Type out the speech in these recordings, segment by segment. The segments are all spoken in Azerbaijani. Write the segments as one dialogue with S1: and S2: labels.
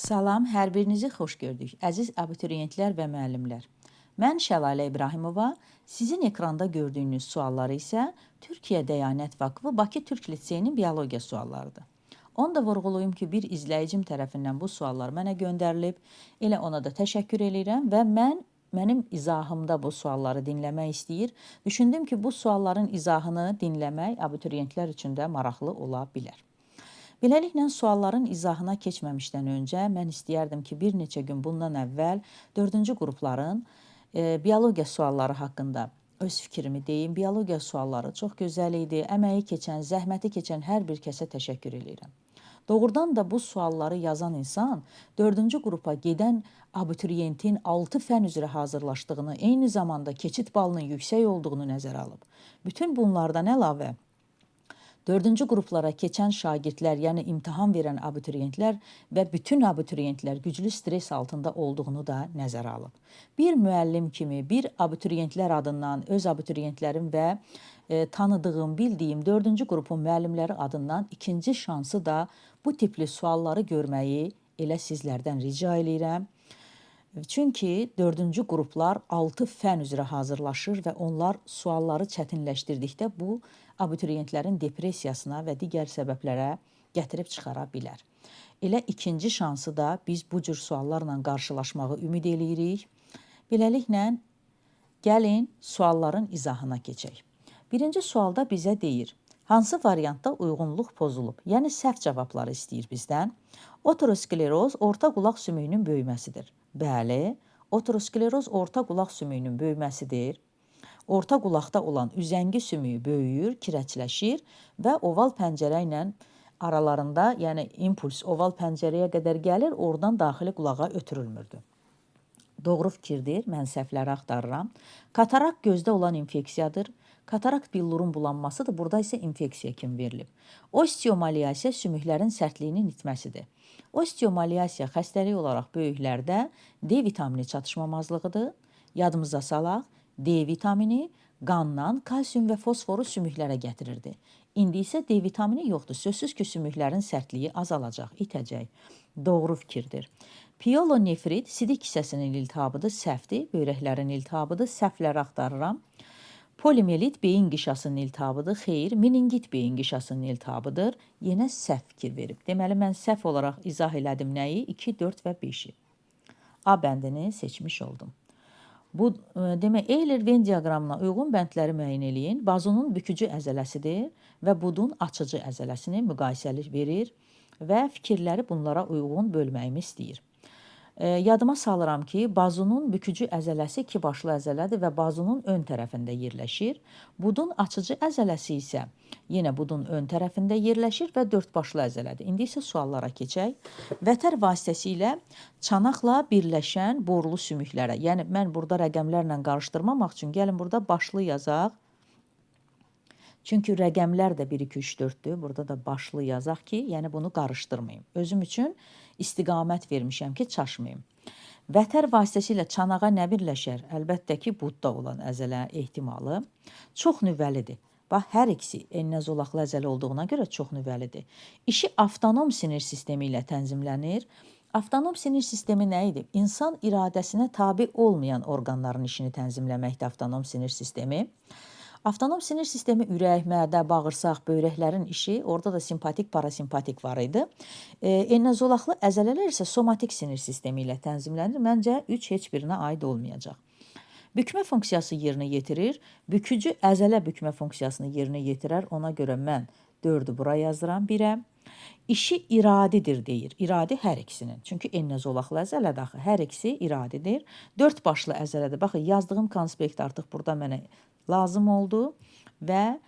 S1: Salam, hər birinizi xoş gördük, əziz abituriyentlər və müəllimlər. Mən Şəlalə İbrahimova, sizin ekranda gördüyünüz sualları isə Türkiyə Diyanət Vakfı Bakı Türk Liseyinin biologiya suallarıdır. Onu da vurğulayım ki, bir izləyicim tərəfindən bu suallar mənə göndərilib. Elə ona da təşəkkür eləyirəm və mənim izahımda bu sualları dinləmək istəyir. Düşündüm ki, bu sualların izahını dinləmək abituriyentlər üçün də maraqlı ola bilər. Beləliklə, sualların izahına keçməmişdən öncə mən istəyərdim ki, bir neçə gün bundan əvvəl 4-cü qrupların biologiya sualları haqqında öz fikrimi deyim. Biologiya sualları çox gözəl idi. Əməyi keçən, zəhməti keçən hər bir kəsə təşəkkür eləyirəm. Doğrudan da bu sualları yazan insan 4-cü qrupa gedən abituriyentin 6 fən üzrə hazırlaşdığını, eyni zamanda keçid balının yüksək olduğunu nəzərə alıb. Bütün bunlardan əlavə 4-cü qruplara keçən şagirdlər, yəni imtahan verən abituriyentlər və bütün abituriyentlər güclü stres altında olduğunu da nəzərə alıb. Bir müəllim kimi, bir abituriyentlər adından, öz abituriyentlərim və tanıdığım, bildiyim 4-cü qrupun müəllimləri adından ikinci şansı da bu tipli sualları görməyi elə sizlərdən rica eləyirəm. Çünki 4-cü qruplar 6 fən üzrə hazırlaşır və onlar sualları çətinləşdirdikdə bu abituriyentlərin depressiyasına və digər səbəblərə gətirib çıxara bilər. Elə ikinci şansı da biz bu cür suallarla qarşılaşmağı ümid eləyirik. Beləliklə, gəlin sualların izahına keçək. Birinci sualda bizə deyir, hansı variantda uyğunluq pozulub? Yəni səhv cavabları istəyir bizdən. Otoskleroz orta qulaq sümüyünün böyüməsidir. Bəli, otoskleroz orta qulaq sümüyünün böyüməsidir. Orta qulaqda olan üzəngi sümüyü böyüyür, kirəçləşir və oval pəncərə ilə aralarında, yəni impuls oval pəncərəyə qədər gəlir, oradan daxili qulağa ötürülmürdü. Doğru fikirdir, mən səhvləri axtarıram. Katarakt gözdə olan infeksiyadır. Katarakt billurun bulanmasıdır, burada isə infeksiya kimi verilib. Osteomalyasiya sümüklərin sərtliyinin itməsidir. Osteomalyasiya xəstəlik olaraq böyüklərdə D vitamini çatışmamazlığıdır. Yadımıza salaq, D vitamini qandan kalsium və fosforu sümüklərə gətirirdi. İndi isə D vitamini yoxdur. Sözsüz ki, sümüklərin sərtliyi azalacaq, itəcək. Doğru fikirdir. Piyelonefrit sidik kisəsinin iltihabıdır, səhvdir, böyrəklərin iltihabıdır, səhvləri axtarıram. Polimelit beyin qişasının iltihabıdır, xeyr, meningit beyin qişasının iltihabıdır. Yenə səhv fikir verib. Deməli, mən səhv olaraq izah elədim nəyi? 2, 4 və 5-i. A bəndini seçmiş oldum. Bu, demək, Euler-Venn diaqramına uyğun bəndləri müəyyən eləyin. Bazunun bükücü əzələsidir və budun açıcı əzələsini müqayisəli verir və fikirləri bunlara uyğun bölməyimi istəyir. Yadıma salıram ki, bazunun bükücü əzələsi iki başlı əzələdir və bazunun ön tərəfində yerləşir. Budun açıcı əzələsi isə yenə budun ön tərəfində yerləşir və dörd başlı əzələdir. İndi isə suallara keçək. Vətər vasitəsilə çanaqla birləşən borlu sümüklərə, yəni mən burada rəqəmlərlə qarışdırmamaq üçün gəlin burada başlı yazaq. Çünki rəqəmlər də 1, 2, 3, 4-dür. Burada da başlı yazaq ki, yəni bunu qarışdırmayım. Özüm üçün istiqamət vermişəm ki, çaşmayım. Vətər vasitəsilə çanağa nə birləşər? Əlbəttə ki, budda olan əzələ ehtimalı çox nüvəlidir. Bax, hər ikisi enlinə zolaqlı əzələ olduğuna görə çox nüvəlidir. İşi avtonom sinir sistemi ilə tənzimlənir. Avtonom sinir sistemi nə idi? İnsan iradəsinə tabi olmayan orqanların işini tənzimləməkdir avtonom sinir sistemi. Avtonom sinir sistemi ürək, mədə, bağırsaq, böyrəklərin işi, orada da simpatik, parasimpatik var idi. Enlinə zolaqlı əzələlər isə somatik sinir sistemi ilə tənzimlənir. Məncə 3 heç birinə aid olmayacaq. Bükmə funksiyası yerinə yetirir. Bükücü əzələ bükmə funksiyasını yerinə yetirər. Ona görə mən 4-ü bura yazıram 1-ə. İşi iradidir deyir. İradi hər ikisinin. Çünki enlinə zolaqlı əzələdir axı. Hər ikisi iradidir. 4 başlı əzələdir. Baxın, yazdığım konspekt artıq burada mənə lazım oldu və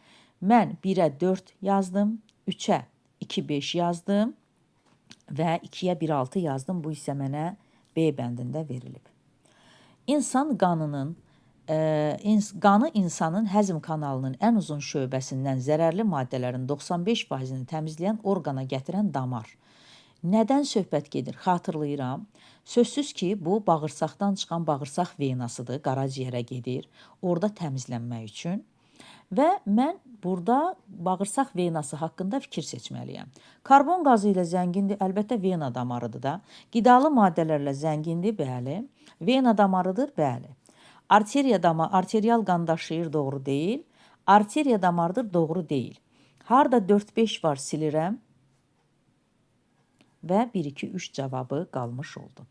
S1: mən 1-ə 4 yazdım, 3-ə 2, 5 yazdım və 2-yə 1, 6 yazdım. Bu isə mənə B bəndində verilib. İnsan qanının, qanı insanın həzm kanalının ən uzun şöbəsindən zərərli maddələrin 95%-ni təmizləyən orqana gətirən damar. Nədən söhbət gedir? Xatırlayıram. Sözsüz ki, bu bağırsaqdan çıxan bağırsaq venasıdır, qaraciyərə gedir. Orada təmizlənmək üçün. Və mən burada bağırsaq venası haqqında fikir seçməliyəm. Karbon qazı ilə zəngindir, əlbəttə vena damarıdır da. Qidalı maddələrlə zəngindir, bəli. Vena damarıdır, bəli. Arteriya damar, arterial qan daşıyır, doğru deyil. Arteriya damarıdır, doğru deyil. Harda 4-5 var silirəm və 1-2-3 cavabı qalmış oldu.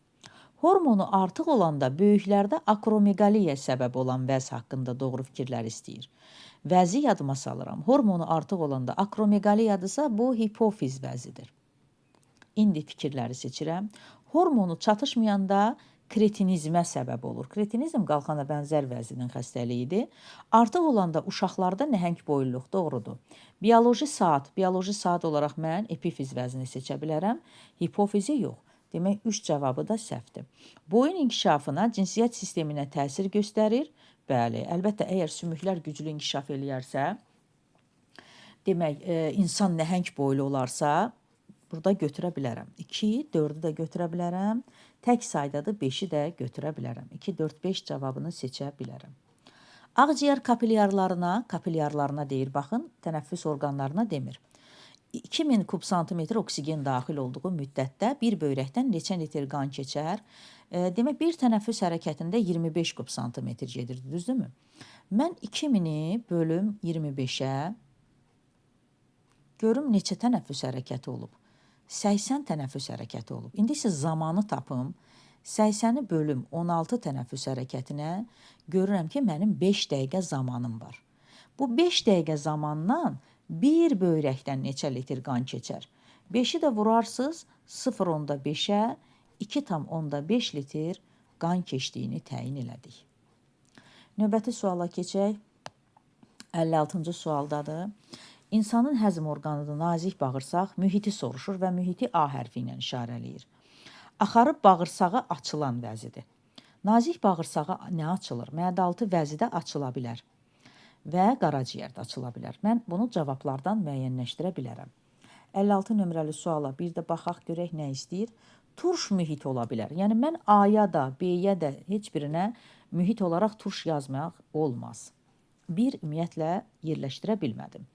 S1: Hormonu artıq olanda böyüklərdə akromegaliya səbəb olan vəz haqqında doğru fikirlər istəyir. Vəzi yadıma salıram. Hormonu artıq olanda akromegaliyadırsa, bu hipofiz vəzidir. İndi fikirləri seçirəm. Hormonu çatışmayanda kretinizmə səbəb olur. Kretinizm qalxana bənzər vəzinin xəstəliyidir. Artıq olanda uşaqlarda nəhəng boyluluq doğrudur. Bioloji saat, bioloji saat olaraq mən epifiz vəzini seçə bilərəm, hipofizi yox. Demək 3 cavabı da səhvdir. Boyun inkişafına, cinsiyyət sisteminə təsir göstərir. Bəli, əlbəttə əgər sümüklər güclü inkişaf eləyərsə, demək insan nəhəng boylu olarsa, burada götürə bilərəm. 2, 4-ü də götürə bilərəm. Tək saydadır, 5-i də götürə bilərəm. 2, 4, 5 cavabını seçə bilərəm. Ağciyər kapilyarlarına, kapilyarlarına deyir, baxın, tənəffüs orqanlarına demir. 2000 kub santimetr oksigen daxil olduğu müddətdə bir böyrəkdən neçə litr qan keçər? Demək, bir tənəffüs hərəkətində 25 kub santimetr gedir, düzdürmü? Mən 2000-i bölüm 25-ə görüm neçə tənəffüs hərəkəti olub. 80 tənəffüs hərəkəti olub. İndi isə zamanı tapım. 80-i bölüm 16 tənəffüs hərəkətinə görürəm ki, mənim 5 dəqiqə zamanım var. Bu 5 dəqiqə zamandan bir böyrəkdən neçə litr qan keçər? 5-i də vurarsınız 0,5-ə 2,5 litr qan keçdiyini təyin elədik. Növbəti suala keçək. 56-cı sualdadır. İnsanın həzm orqanıdır nazik bağırsaq, mühiti soruşur və mühiti A hərfi ilə işarələyir. Axarı bağırsağa açılan vəzidir. Nazik bağırsağa nə açılır? Mədə-altı vəzi də açıla bilər və qaraciyər də açıla bilər. Mən bunu cavablardan müəyyənləşdirə bilərəm. 56 nömrəli suala bir də baxaq görək nə istəyir. Turş mühit ola bilər. Yəni mən A-ya da, B-yə də heç birinə mühit olaraq turş yazmaq olmaz. Bir ümumiyyətlə yerləşdirə bilmədim.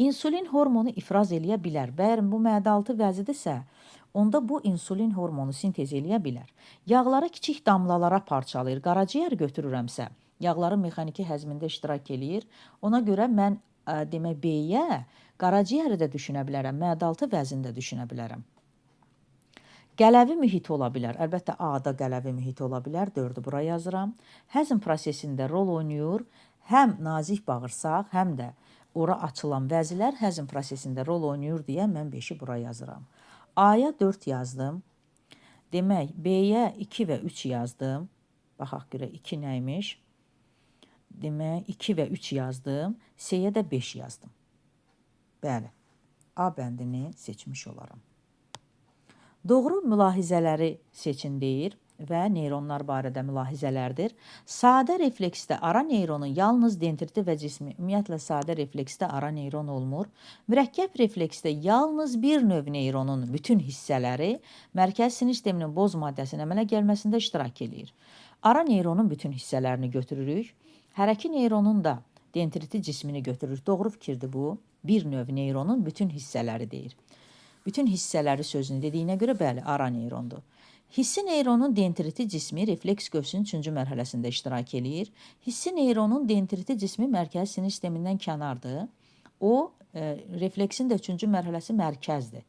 S1: İnsulin hormonu ifraz eləyə bilər. Bəyər bu mədə-altı vəzidirsə, onda bu insulin hormonu sintez eləyə bilər. Yağları kiçik damlalara parçalayır. Qaraciyər götürürəmsə, yağların mexaniki həzmində iştirak eləyir. Ona görə mən demək B-yə qaraciyəri də düşünə bilərəm, mədə-altı vəzini də düşünə bilərəm. Qələvi mühit ola bilər. Əlbəttə A-da qələvi mühit ola bilər. 4-ü bura yazıram. Həzm prosesində rol oynayır. Həm nazik bağırsaq, həm də ora açılan vəzilər həzm prosesində rol oynayır deyə mən 5-i bura yazıram. A-ya 4 yazdım. Demək, B-yə 2 və 3 yazdım. Baxaq görək 2 nə imiş? Demək, 2 və 3 yazdım. C-yə də 5 yazdım. Bəli, A bəndini seçmiş olaram. Doğru mülahizələri seçin deyir və neyronlar barədə mülahizələrdir. Sadə refleksdə ara neyronun yalnız dendriti və cismi, ümumiyyətlə sadə refleksdə ara neyron olmur. Mürəkkəb refleksdə yalnız bir növ neyronun bütün hissələri mərkəzi sinir sisteminin boz maddəsinin əmələ gəlməsində iştirak eləyir. Ara neyronun bütün hissələrini götürürük. Hərəki neyronun da dendriti cismini götürürük. Doğru fikirdir bu. Bir növ neyronun bütün hissələri deyir. Bütün hissələri sözünü dediyinə görə bəli, ara neyrondur. Hissi neyronun dendriti cismi refleks qövsünün 3-cü mərhələsində iştirak eləyir. Hissi neyronun dendriti cismi mərkəzi sinir sistemindən kənardır. O, refleksin də 3-cü mərhələsi mərkəzdir.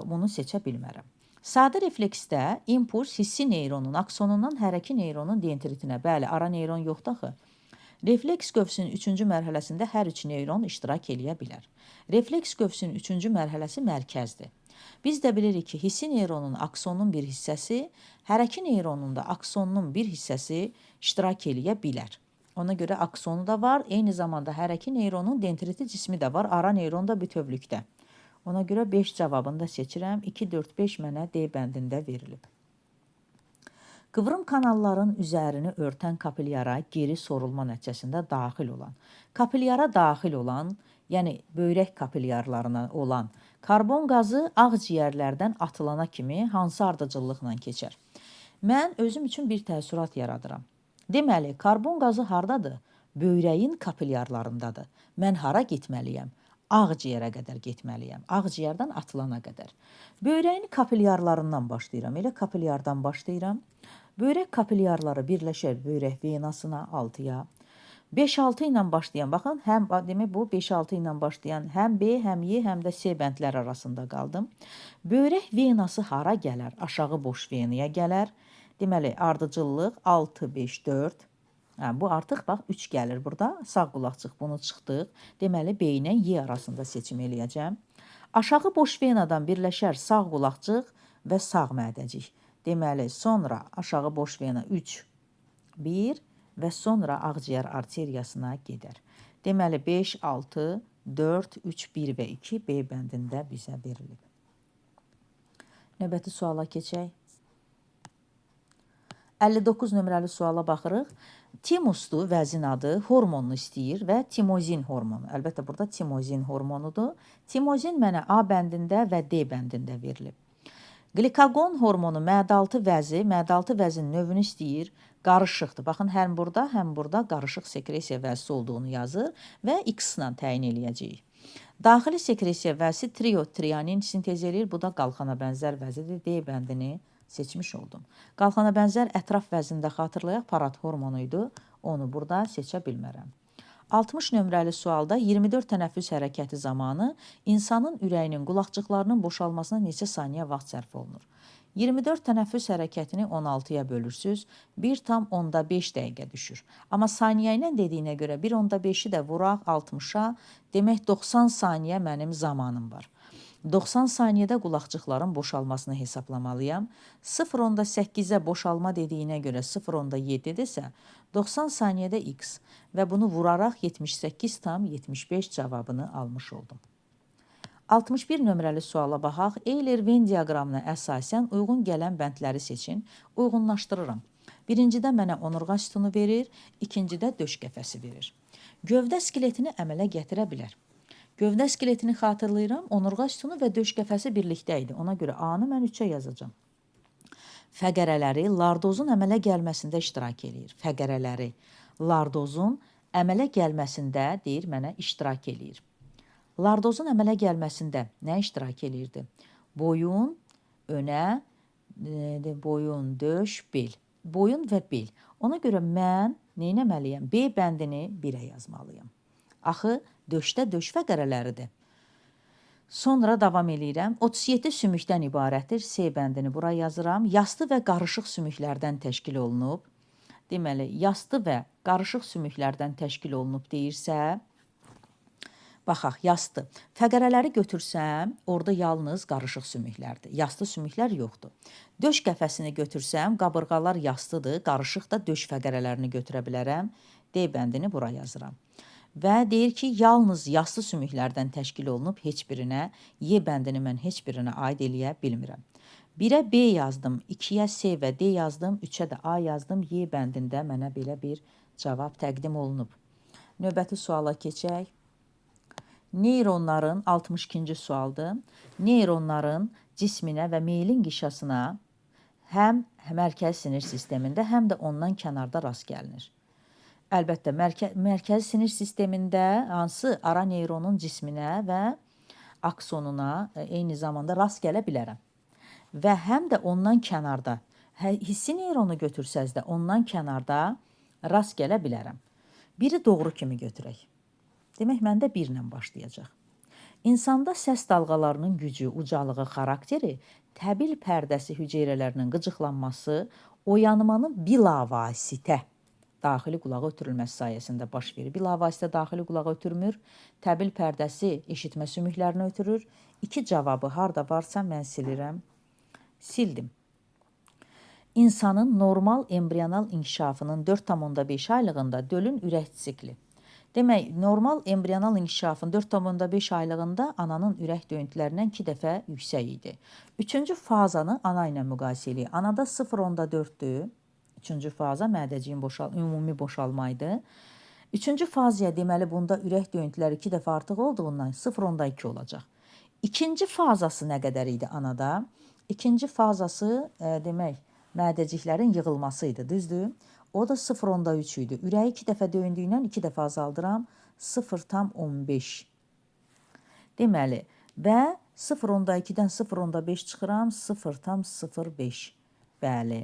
S1: Bunu seçə bilmərəm. Sadə refleksdə impuls hissi neyronun aksonundan hərəki neyronun dendritinə. Bəli, ara neyron yoxdur axı. Refleks qövsünün 3-cü mərhələsində hər üç neyron iştirak eləyə bilər. Refleks qövsünün 3-cü mərhələsi mərkəzdir. Biz də bilirik ki, hissi neyronun aksonunun bir hissəsi, hərəki neyronun da aksonunun bir hissəsi iştirak eləyə bilər. Ona görə aksonu da var, eyni zamanda hərəki neyronun dendriti cismi də var, ara neyron da bütövlükdə. Ona görə 5 cavabını da seçirəm. 2, 4, 5 mənə D bəndində verilib. Qıvrım kanalların üzərini örtən kapilyara geri sorulma nəticəsində daxil olan, kapilyara daxil olan, yəni böyrək kapilyarlarına olan karbon qazı ağciyərlərdən atılana kimi hansı ardıcıllıqla keçər? Mən özüm üçün bir təəssürat yaradıram. Deməli, karbon qazı hardadır? Böyrəyin kapilyarlarındadır. Mən hara getməliyəm? Ağciyərə qədər getməliyəm. Ağciyərdən atılana qədər. Böyrəyin kapilyarlarından başlayıram. Elə kapilyardan başlayıram. Böyrək kapilyarları birləşər böyrək venasına 6-ya. 5-6 ilə başlayan, baxın, həm demək bu 5-6 ilə başlayan həm B, həm Y, həm də C bəndlər arasında qaldım. Böyrək venası hara gələr? Aşağı boş venaya gələr. Deməli, ardıcıllıq 6, 5, 4. Hə, bu artıq bax 3 gəlir burada. Sağ qulaqcıq bunu çıxdıq. Deməli, B ilə Y arasında seçim eləyəcəm. Aşağı boş venadan birləşər sağ qulaqcıq və sağ mədəcik. Deməli, sonra aşağı boş vena 3, 1 və sonra ağciyər arteriyasına gedər. Deməli, 5, 6, 4, 3, 1 və 2 B bəndində bizə verilib. Növbəti suala keçək. 59 nömrəli suala baxırıq. Timusdur vəzin adı, hormonunu istəyir və timozin hormonu. Əlbəttə burada timozin hormonudur. Timozin mənə A bəndində və D bəndində verilib. Qlikagon hormonu mədaltı vəzi, mədaltı vəzin növünü istəyir, qarışıqdır. Baxın, həm burada, həm burada qarışıq sekresiya vəzisi olduğunu yazır və X ilə təyin eləyəcəyik. Daxili sekresiya vəzi triotrianin sintez eləyir. Bu da qalxana bənzər vəzidir. D bəndini seçmiş oldum. Qalxana bənzər ətraf vəzində xatırlayaq, parat hormonu idi. Onu burada seçə bilmərəm. 60 nömrəli sualda 24 tənəffüs hərəkəti zamanı insanın ürəyinin qulaqcıqlarının boşalmasına neçə saniyə vaxt sərf olunur? 24 tənəffüs hərəkətini 16-ya bölürsüz, 1,5 dəqiqə düşür. Amma saniyə ilə dediyinə görə 1,5-i də vuraq 60-a, demək 90 saniyə mənim zamanım var. 90 saniyədə qulaqcıqların boşalmasını hesaplamalıyam. 0,8-ə boşalma dediyinə görə 0,7-dirsə, 90 saniyədə x və bunu vuraraq 78,75 cavabını almış oldum. 61 nömrəli suala baxaq. Euler-Venn diaqramına əsasən uyğun gələn bəndləri seçin. Uyğunlaşdırıram. Birincidə mənə onurğa sütunu verir, ikincidə döş qəfəsi verir. Gövdə skeletini əmələ gətirə bilər. Gövdə skeletini xatırlayıram, onurğa sütunu və döş qəfəsi birlikdə idi. Ona görə A-nı mən 3-ə yazacağam. Fəqərələri lardozun əmələ gəlməsində iştirak eləyir. Fəqərələri lardozun əmələ gəlməsində deyir mənə iştirak eləyir. Lardozun əmələ gəlməsində nə iştirak eləyirdi? Boyun, önə, boyun, döş, bel. Boyun və bel. Ona görə mən nə etməliyəm? B bəndini 1-ə yazmalıyam. Axı döşdə döş fəqərələridir. Sonra davam eləyirəm. 37 sümükdən ibarətdir. C bəndini bura yazıram. Yastı və qarışıq sümüklərdən təşkil olunub. Deməli, yastı və qarışıq sümüklərdən təşkil olunub deyirsə, baxaq, yastı. Fəqərələri götürsəm, orada yalnız qarışıq sümüklərdir. Yastı sümüklər yoxdur. Döş qəfəsini götürsəm, qabırğalar yastıdır, qarışıq da döş fəqərələrini götürə bilərəm. D bəndini bura yazıram. Və deyir ki, yalnız yastı sümüklərdən təşkil olunub heç birinə, Y bəndini mən heç birinə aid eləyə bilmirəm. 1-ə B yazdım, 2-yə C və D yazdım, 3-ə də A yazdım. Y bəndində mənə belə bir cavab təqdim olunub. Növbəti suala keçək. Neyronların 62-ci sualdır. Neyronların cisminə və meyilin qişasına həm mərkəzi sinir sistemində, həm də ondan kənarda rast gəlinir. Əlbəttə, mərkəzi sinir sistemində hansı ara neyronun cisminə və aksonuna eyni zamanda rast gələ bilərəm. Və həm də ondan kənarda, hissi neyronu götürsəz də ondan kənarda rast gələ bilərəm. Biri doğru kimi götürək. Demək, məndə 1 ilə başlayacaq. İnsanda səs dalğalarının gücü, ucalığı, xarakteri, təbil pərdəsi hüceyrələrinin qıcıqlanması, oyanmanın bilavasitə daxili qulağa ötürülməsi sayəsində baş verir. Bilavasitə daxili qulağa ötürmür, təbil pərdəsi eşitmə sümüklərini ötürür. İki cavabı harda varsa mən silirəm. Sildim. İnsanın normal embrional inkişafının 4,5 aylığında dölün ürək sikli. Demək, normal embrional inkişafın 4,5 aylığında ananın ürək döyüntülərindən 2 dəfə yüksək idi. Üçüncü fazanı ana ilə müqayisə eləyək. Anada 0,4-dür. Üçüncü faza mədəciyin ümumi boşalma idi. Üçüncü fazaya deməli bunda ürək döyüntüləri 2 dəfə artıq olduğundan 0,2 olacaq. İkinci fazası nə qədər idi anada? İkinci fazası demək mədəciklərin yığılması idi, düzdür? O da 0,3 idi. Ürəyi 2 dəfə döyündüyündən 2 dəfə azaldıram. 0,15. Deməli, və 0,2-dən 0,5 çıxıram. 0,05. Bəli,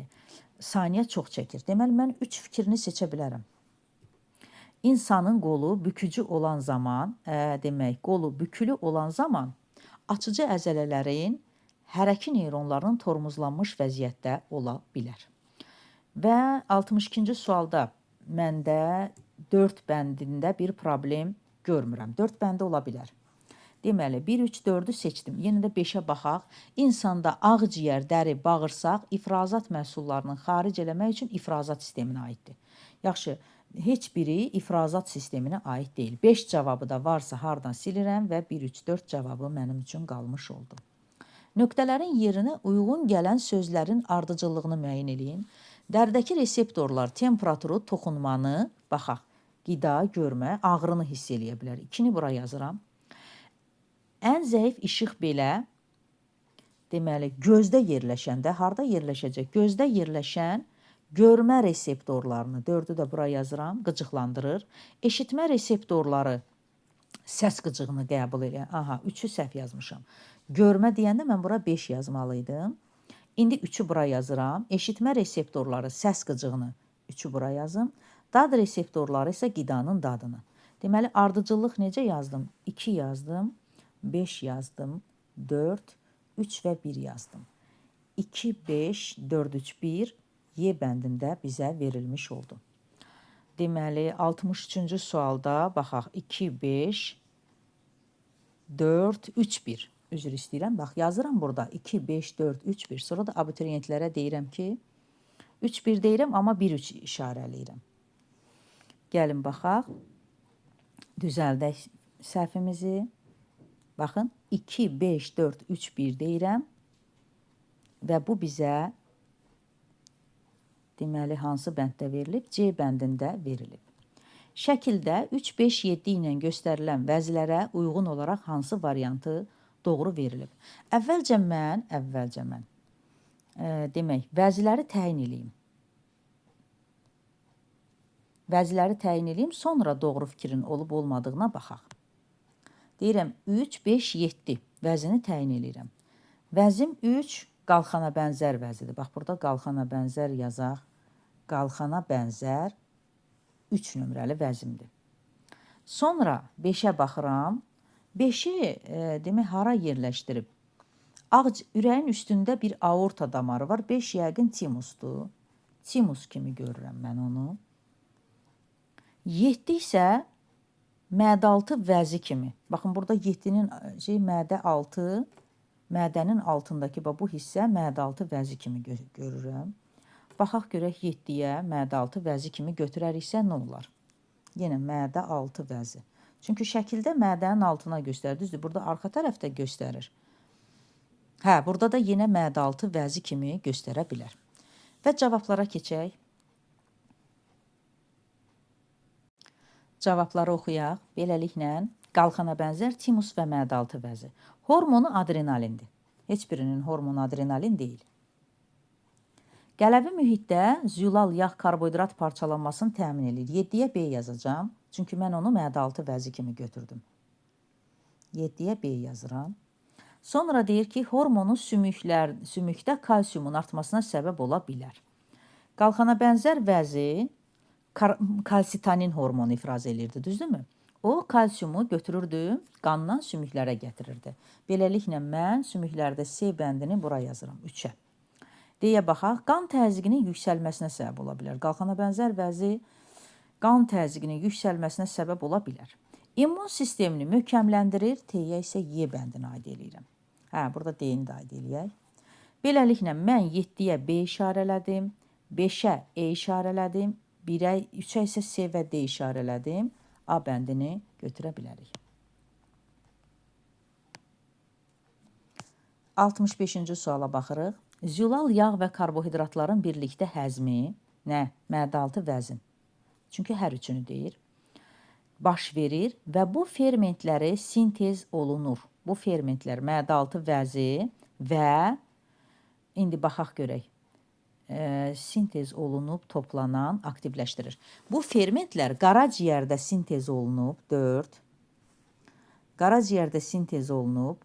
S1: saniyə çox çəkir. Deməli, mən 3 fikrini seçə bilərəm. İnsanın qolu bükücü olan zaman, demək, qolu bükülü olan zaman açıcı əzələlərin hərəki neyronlarının tormozlanmış vəziyyətdə ola bilər. Və 62-ci sualda məndə 4 bəndində bir problem görmürəm. 4 bəndi ola bilər. Deməli, 1, 3, 4-ü seçdim. Yenə də 5-ə baxaq. İnsanda ağciyər, dəri, bağırsaq ifrazat məhsullarının xaric eləmək üçün ifrazat sisteminə aiddir. Yaxşı, heç biri ifrazat sisteminə aid deyil. 5 cavabı da varsa hardan silirəm və 1, 3, 4 cavabı mənim üçün qalmış oldu. Nöqtələrin yerinə uyğun gələn sözlərin ardıcıllığını müəyyən eləyin. Dəridəki reseptorlar temperaturu, toxunmanı, baxaq, qida, görmə, ağrını hiss eləyə bilər. 2-ni bura yazıram. Ən zəif işıq belə, deməli, gözdə yerləşəndə, harda yerləşəcək? Gözdə yerləşən görmə reseptorlarını, 4-ü də bura yazıram, qıcıqlandırır. Eşitmə reseptorları səs qıcığını qəbul eləyən. Aha, 3-ü səhv yazmışam. Görmə deyəndə mən bura 5 yazmalıydım. İndi 3-ü bura yazıram. Eşitmə reseptorları səs qıcığını 3-ü bura yazım. Dad reseptorları isə qidanın dadını. Deməli, ardıcıllıq necə yazdım? 2 yazdım, 5 yazdım, 4, 3 və 1 yazdım. 2, 5, 4, 3, 1 Y bəndində bizə verilmiş oldu. Deməli, 63-cü sualda baxaq. 2, 5, 4, 3, 1. Üzr istəyirəm. Bax, yazıram burada. 2, 5, 4, 3, 1. Sonra da abituriyentlərə deyirəm ki, 3, 1 deyirəm, amma 1, 3 işarələyirəm. Gəlin baxaq. Düzəldək səhvimizi. Baxın, 2, 5, 4, 3, 1 deyirəm. Və bu bizə deməli, hansı bənddə verilib? C bəndində verilib. Şəkildə 3, 5, 7 ilə göstərilən vəzilərə uyğun olaraq hansı variantı doğru verilib? Əvvəlcə mən, demək, vəziləri təyin eləyim. Vəziləri təyin eləyim, sonra doğru fikrin olub olmadığına baxaq. Deyirəm, 3, 5, 7 vəzini təyin eləyirəm. Vəzim 3 qalxana bənzər vəzidir. Bax, burada qalxana bənzər yazaq. Qalxana bənzər 3 nömrəli vəzimdir. Sonra 5-ə baxıram. 5-i demək, hara yerləşdirib? Ürəyin üstündə bir aorta damarı var. 5 yəqin timusdur. Timus kimi görürəm mən onu. 7 isə mədə-altı vəzi kimi. Baxın, burada 7-nin şey, mədə-altı, mədənin altındakı bax, bu hissə mədə-altı vəzi kimi görürəm. Baxaq görək 7-yə mədə-altı vəzi kimi götürəriksə nə olar? Yenə mədə-altı vəzi. Çünki şəkildə mədənin altına göstərir. Düzdür, burada arxa tərəfdə göstərir. Hə, burada da yenə mədə-altı vəzi kimi göstərə bilər. Və cavablara keçək. Cavabları oxuyaq. Beləliklə, qalxana bənzər timus və mədə-altı vəzi. Hormonu adrenalindir. Heç birinin hormonu adrenalin deyil. Qələvi mühitdə zülal yağ karbohidrat parçalanmasını təmin edir. 7-yə B yazacağam. Çünki mən onu mədə-altı vəzi kimi götürdüm. 7-yə B yazıram. Sonra deyir ki, hormonu sümükdə kalsiumun artmasına səbəb ola bilər. Qalxana bənzər vəzi kalsitonin hormonu ifraz elirdi, düzdürmü? O, kalsiumu götürürdü, qandan sümüklərə gətirirdi. Beləliklə, mən sümüklərdə C bəndini bura yazıram, 3-ə. Deyə baxaq, qan təzyiqinin yüksəlməsinə səbəb ola bilər. Qalxana bənzər vəzi qan təzyiqinin yüksəlməsinə səbəb ola bilər. İmmun sistemini möhkəmləndirir, T-yə isə Y bəndini aid eləyirəm. Hə, burada D-ni də aid eləyək. Beləliklə, mən 7-yə B işarələdim, 5-ə E işarələdim, 1-ə, 3-ə isə C və D işarələdim. A bəndini götürə bilərik. 65-ci suala baxırıq. Zülal yağ və karbohidratların birlikdə həzmi, nə? Mədə-altı vəzin. Çünki hər üçünü deyir. Baş verir və bu fermentləri sintez olunur. Bu fermentlər mədə-altı vəzi və indi baxaq görək. sintez olunub toplanan aktivləşdirir. Bu fermentlər qaraciyərdə sintez olunub 4, qaraciyərdə sintez olunub,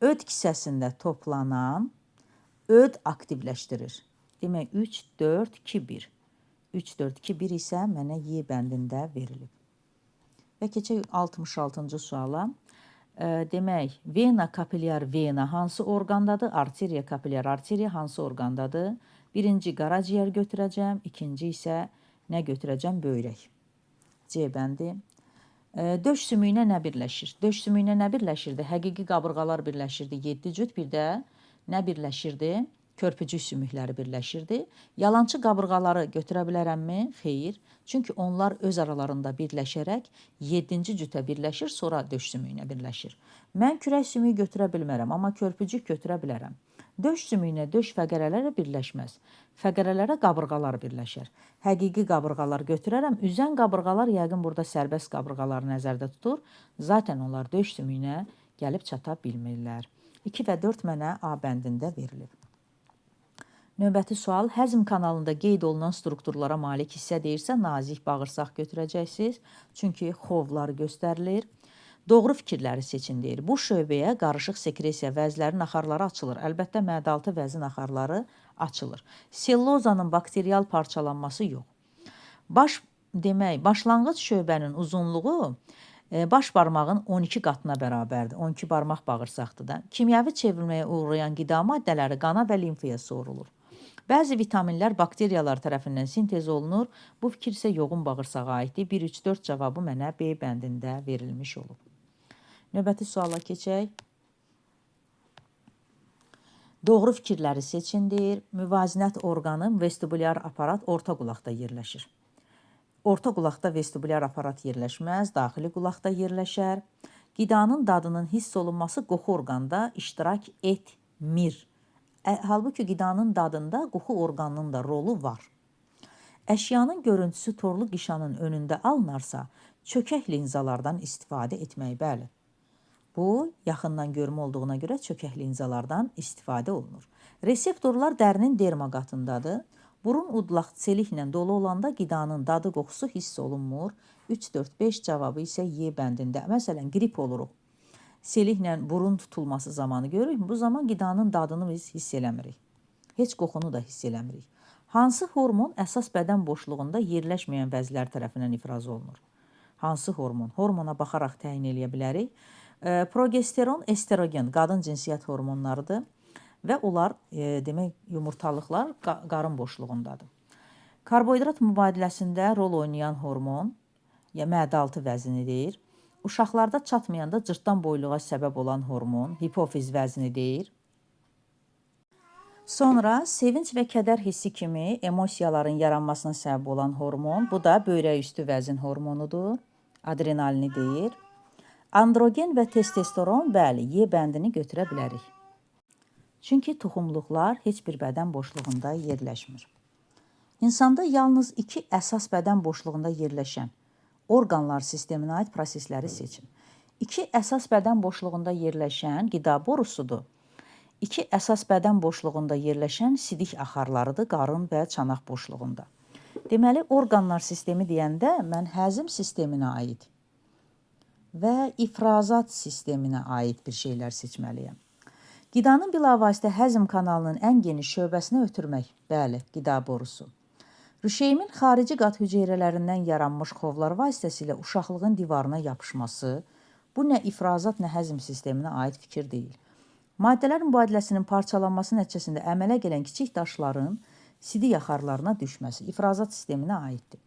S1: öd kisəsində toplanan öd aktivləşdirir. Demək 3, 4, 2, 1. 3, 4, 2, 1 isə mənə Y bəndində verilib. Və keçək 66-cı suala. Demək, vena kapilyar vena hansı orqandadır? Arteriya kapilyar arteriya hansı orqandadır? Birinci qaraciyər götürəcəm, ikinci isə nə götürəcəm? Böyrək. C bəndi. Döş sümüyünə nə birləşir? Döş sümüyünə nə birləşirdi? Həqiqi qabırğalar birləşirdi 7 cüt, bir də nə birləşirdi? Körpücük sümükləri birləşirdi. Yalançı qabırğaları götürə bilərəmmi? Xeyr. Çünki onlar öz aralarında birləşərək 7-ci cütə birləşir, sonra döş sümüyünə birləşir. Mən kürək sümüyü götürə bilmərəm, amma körpücük götürə bilərəm. Döş sümüyünə döş fəqərələri birləşməz. Fəqərələrə qabırğalar birləşər. Həqiqi qabırğalar götürərəm. Üzən qabırğalar yəqin burada sərbəst qabırğaları nəzərdə tutur. Zaten onlar döş sümüyünə gəlib çata bilmirlər. 2 və 4 mənə A bəndində verilib. Növbəti sual, həzm kanalında qeyd olunan strukturlara malik hissə deyirsə, nazik bağırsaq götürəcəksiniz. Çünki xovlar göstərilir. Doğru fikirləri seçin deyir. Bu şöbəyə qarışıq sekresiya vəzlərinin axarları açılır. Əlbəttə, mədə-altı vəzin axarları açılır. Sellozanın bakterial parçalanması yox. Başlanğıc şöbənin uzunluğu baş barmağın 12 qatına bərabərdir. 12 barmaq bağırsaqdır da. Kimyəvi çevrilməyə uğrayan qida maddələri qana və limfaya sorulur. Bəzi vitaminlər bakteriyalar tərəfindən sintez olunur. Bu fikir isə yoğun bağırsağa aiddir. 1, 3, 4 cavabı mənə B bəndində verilmiş olub. Növbəti suala keçək. Doğru fikirləri seçin deyir. Müvazinət orqanı vestibulyar aparat orta qulaqda yerləşir. Orta qulaqda vestibulyar aparat yerləşməz, daxili qulaqda yerləşər. Qidanın dadının hiss olunması qoxu orqanında iştirak etmir. Halbuki qidanın dadında qoxu orqanının da rolu var. Əşyanın görüntüsü torlu qişanın önündə alınarsa, çökək linzalardan istifadə etmək, bəli. Bu, yaxından görmə olduğuna görə çökək linzalardan istifadə olunur. Reseptorlar dərinin derma qatındadır. Burun udlaq çeliklə dolu olanda qidanın dadı, qoxusu hiss olunmur. 3, 4, 5 cavabı isə Y bəndində. Məsələn, qrip oluruq. Seliklə burun tutulması zamanı görürük. Bu zaman qidanın dadını biz hiss eləmirik. Heç qoxunu da hiss eləmirik. Hansı hormon əsas bədən boşluğunda yerləşməyən vəzlər tərəfindən ifraz olunur? Hansı hormon? Hormona baxaraq təyin eləyə bilərik. Progesteron, estrogen qadın cinsiyyət hormonlarıdır və onlar demək yumurtalıqlar qarın boşluğundadır. Karbohidrat mübadiləsində rol oynayan hormon, ya mədə-altı vəzini deyir. Uşaqlarda çatmayanda cırtdan boyluğa səbəb olan hormon, hipofiz vəzini deyir. Sonra sevinç və kədər hissi kimi emosiyaların yaranmasına səbəb olan hormon, bu da böyrək üstü vəzin hormonudur. Adrenalini deyir. Androgen və testosteron, bəli, Y bəndini götürə bilərik. Çünki toxumluqlar heç bir bədən boşluğunda yerləşmir. İnsanda yalnız iki əsas bədən boşluğunda yerləşən orqanlar sisteminə aid prosesləri seçin. İki əsas bədən boşluğunda yerləşən qida borusudur. İki əsas bədən boşluğunda yerləşən sidik axarlarıdır qarın və çanaq boşluğunda. Deməli, orqanlar sistemi deyəndə mən həzm sisteminə aid və ifrazat sisteminə aid bir şeylər seçməliyəm. Qidanın bilavasitə həzm kanalının ən geniş şöbəsinə ötürmək. Bəli, qida borusu. Rüşeymin xarici qat hüceyrələrindən yaranmış xovlar vasitəsilə uşaqlığın divarına yapışması, bu nə ifrazat, nə həzm sisteminə aid fikir deyil. Maddələr mübadiləsinin parçalanması nəticəsində əmələ gələn kiçik daşların sidik axarlarına düşməsi ifrazat sisteminə aiddir.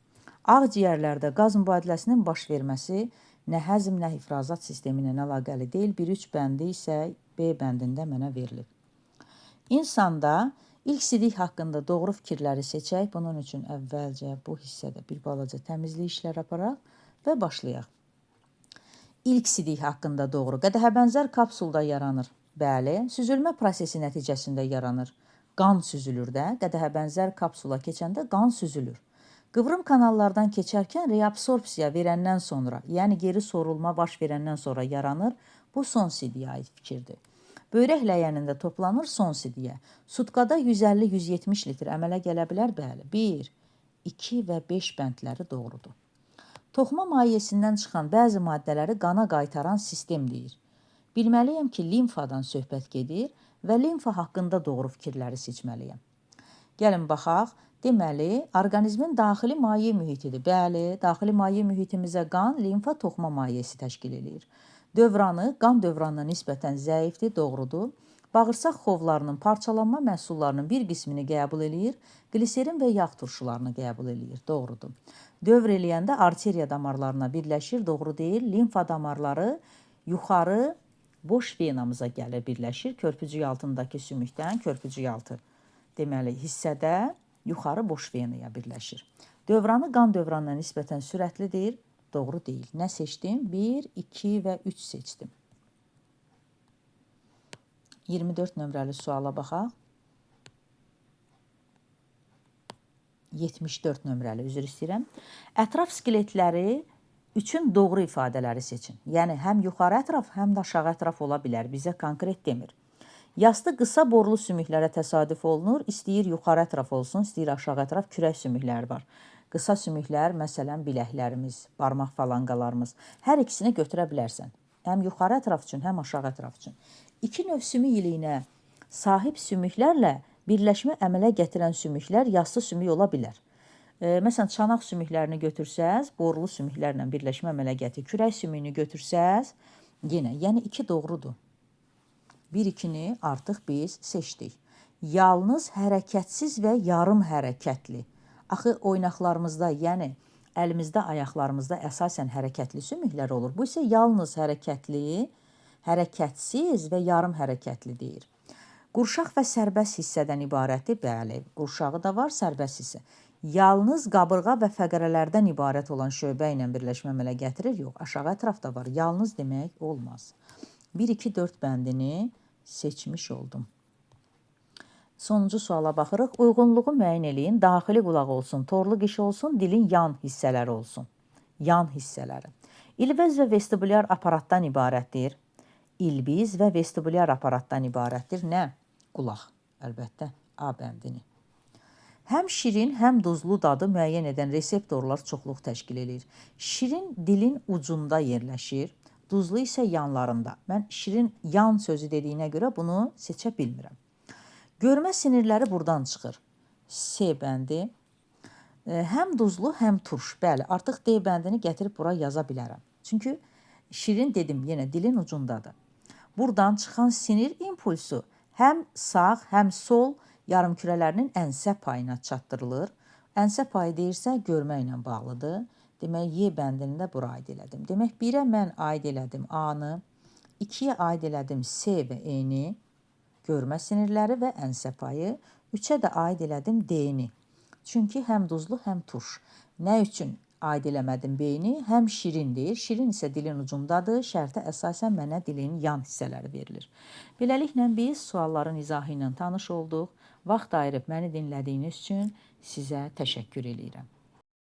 S1: Ağciyərlərdə qaz mübadiləsinin baş verməsi nə həzm, nə ifrazat sistemi ilə əlaqəli deyil. 1-3 bəndi isə B bəndində mənə verilib. İnsanda ilk sidik haqqında doğru fikirləri seçək. Bunun üçün əvvəlcə bu hissədə bir balaca təmizlik işləri aparaq və başlayaq. İlk sidik haqqında doğru. Qədəhəbənzər kapsulda yaranır. Bəli, süzülmə prosesi nəticəsində yaranır. Qan süzülür də, qədəhəbənzər kapsula keçəndə qan süzülür. Qıvrım kanallardan keçərkən reabsorpsiya verəndən sonra, yəni geri sorulma baş verəndən sonra yaranır. Bu son sidiyə aid fikirdir. Böyrək ləyənində toplanır son sidiyə. Sutkada 150-170 litr əmələ gələ bilər? Bəli. 1, 2 və 5 bəndləri doğrudur. Toxuma mayesindən çıxan bəzi maddələri qana qaytaran sistem deyir. Bilməliyəm ki, limfadan söhbət gedir və limfa haqqında doğru fikirləri seçməliyəm. Gəlin baxaq. Deməli, orqanizmin daxili maye mühitidir. Bəli, daxili maye mühitimizə qan, limfa, toxuma mayesi təşkil eləyir. Dövranı qan dövranına nisbətən zəifdir, doğrudur. Bağırsaq xovlarının parçalanma məhsullarının bir qismini qəbul eləyir, qliserin və yağ turşularını qəbul eləyir, doğrudur. Dövr eləyəndə arteriya damarlarına birləşir, doğru deyil. Limfa damarları yuxarı boş venamıza gəlir, birləşir. Körpücük altındakı sümükdən körpücük altı deməli hissədə yuxarı boş venaya birləşir. Dövranı qan dövranına nisbətən sürətlidir, doğru deyil. Nə seçdim? 1, 2 və 3 seçdim. 24 nömrəli suala baxaq. 74 nömrəli, üzr istəyirəm. Ətraf skeletləri üçün doğru ifadələri seçin. Yəni, həm yuxarı ətraf, həm də aşağı ətraf ola bilər. Bizə konkret demir. Yastı qısa borlu sümüklərə təsadüf olunur. İstəyir yuxarı ətraf olsun, istəyir aşağı ətraf, kürək sümükləri var. Qısa sümüklər, məsələn, biləklərimiz, barmaq falanqalarımız. Hər ikisini götürə bilərsən. Həm yuxarı ətraf üçün, həm aşağı ətraf üçün. İki növ sümük iliyinə sahib sümüklərlə birləşmə əmələ gətirən sümüklər yassı sümük ola bilər. Məsələn, çanaq sümüklərini götürsəz, borlu sümüklərlə birləşmə əmələ gətirir. Kürək sümüyünü götürsəz, yenə, yəni 2 doğrudur. 1-2-ni artıq biz seçdik. Yalnız hərəkətsiz və yarım hərəkətli. Axı oynaqlarımızda, yəni əlimizdə, ayaqlarımızda əsasən hərəkətli sümüklər olur. Bu isə yalnız hərəkətli, hərəkətsiz və yarım hərəkətli deyir. Qurşaq və sərbəst hissədən ibarətdir. Bəli, qurşağı da var, sərbəst hissə. Yalnız qabırğa və fəqərələrdən ibarət olan şöbə ilə birləşmə əmələ gətirir. Yox, aşağı ətrafda var. Yalnız demək olmaz. 1, 2, 4 bəndini seçmiş oldum. Sonuncu suala baxırıq. Uyğunluğu müəyyən eləyin. Daxili qulaq olsun, torlu qişi olsun, dilin yan hissələri olsun. Yan hissələri. İlbəz və vestibulyar aparatdan ibarətdir. İlbiz və vestibulyar aparatdan ibarətdir. Nə? Qulaq. Əlbəttə, A bəndini. Həm şirin, həm duzlu dadı müəyyən edən reseptorlar çoxluq təşkil eləyir. Şirin dilin ucunda yerləşir, duzlu isə yanlarında. Mən şirin yan sözü dediyinə görə bunu seçə bilmirəm. Görmə sinirləri buradan çıxır. S bəndi. Həm duzlu, həm turş. Bəli, artıq D bəndini gətirib bura yaza bilərəm. Çünki şirin dedim, yenə dilin ucundadır. Buradan çıxan sinir impulsu həm sağ, həm sol yarımkürələrinin ənsə payına çatdırılır. Ənsə payı deyirsə, görmə ilə bağlıdır. Demək, Y bəndini də bura aid elədim. Demək, 1-ə mən aid elədim A-nı, 2-yə aid elədim S və E-ni, görmə sinirləri və ənsə payı, 3-ə də aid elədim D-ni. Çünki həm duzlu, həm turş. Nə üçün aid eləmədim B-ni? Həm şirin deyir. Şirin isə dilin ucundadır. Şərtə əsasən mənə dilin yan hissələri verilir. Beləliklə biz sualların izahı ilə tanış olduq. Vaxt ayırıb məni dinlədiyiniz üçün sizə təşəkkür eləyirəm.